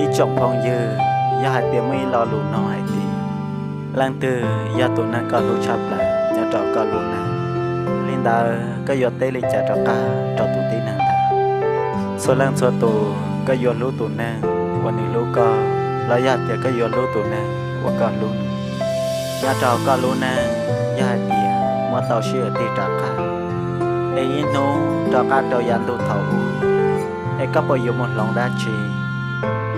Ib tsoom phooj ywg, yog hais tias muaj ib lo lus nug hais tias, leej twg yog tus neeg koj hlub tshaj plaws nyob rau koj lub neej? Li ntawd koj yuav teb li cas rov qab rau tus tib neeg ntawd? Txhua leej txhua tus, koj yuav hlub tus neeg uas nws hlub koj, los yog tias koj yuav hlub tus neeg uas koj hlub nws? Nyob rau koj lub neej, yog hais tias muab tau sib hawm tig rov qab, es ib hnub rov qab rau yav ntuj thaum ub, es koj puas yuav mus hloov dab tsi?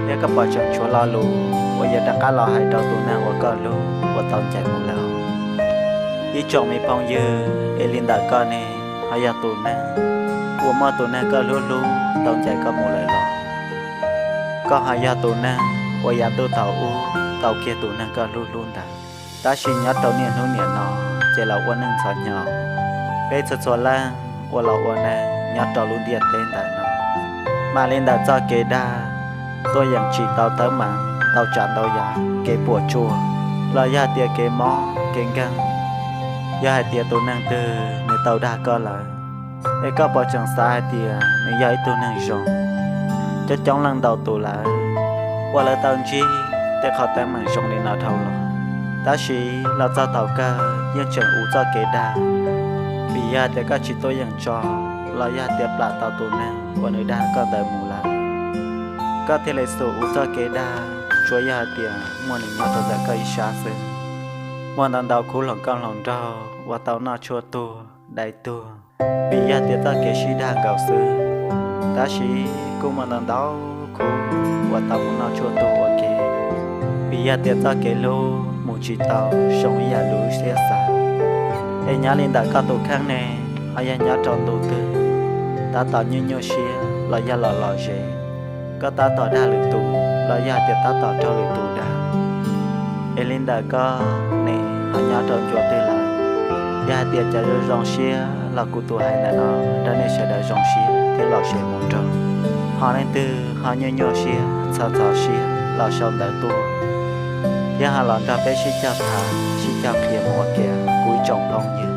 Thiab koj puas tseem tshuav lo lus uas yuav rov qab los hais rau tus neeg uas koj hlub uas tau ncaim mus lawm? Ib tsoom me phooj ywg, es li ntawm koj ne, ho yog tus neeg uas muaj tus neeg koj hlub hlub tau ncaim koj mus lawm los? Koj ho yog tus neeg uas yav ntuj thaum ub tau kiag tus neeg koj hlub hlub ntawd, tab sis nyob rau niaj hnub niam no ces los ua neej ntxhov hnyo? Peb txhua txhua leej uas los ua neeg nyob rau lub ntiaj teb ntawm no, mam li ntawm txoj kev dag, tuaj yeem tsim tau teeb meem ntau tsav ntau yam, kev puas tsuaj, los yog tias kev mob kev nkeeg. Yog hais tias tus neeg twg nws tau dag koj lawm, es koj puas tseem xav hais tias nws yog ib tug neeg zoo? Coob coob leej ntau tus lawm uas lawv tau ntsib tej qhov teeb meem zoo li no dhau los, tab sis los txog thaum kawg yeej tseem ua txoj kev dag, vim yog tias koj tsis tuaj yeem tso, los yog tias plam tau tus neeg uas nws dag koj ntawd mus lawm, koj thiaj li xum ua txoj kev dag, tsuas yog hais tias muaj nws nyob rau ntawm koj ib sab xwb. Muaj ntau ntau khub hluas nkauj hluas nraug uas tau noj tshuaj tuag, dai tuag, vim yog tias txoj kev sib dag nkaus xwb, tab sis kuj muaj ntau ntau khub uas tau mus noj tshuaj tuag ua ke, vim yog tias txoj kev hlub mus tsis tau zoo ib yam li lub siab xav. Es nyob li ntawm koj tus kheej ne, ho yog nyob rau ntu twg, tab tom nyuaj nyuaj siab los yog lom lom zem, koj tab tom dag lwm tus los yog tias tab tom raug lwm tus dag? Es li ntawm koj ne, ho nyob rau ncua twg lawm? Yog hais tias cov zoo zoo siab los kuv tus hais ntawm no nrog nej sawv daws zoo siab thiab lom zem mus nrog. Ho leej twg ho nyuaj nyuaj siab, txhos txhos siab los sau ntawv tuaj, thiab ho los nrog peb sib cog tham sib cog qhia mus ua ke, kuv ib tsoom phooj ywg.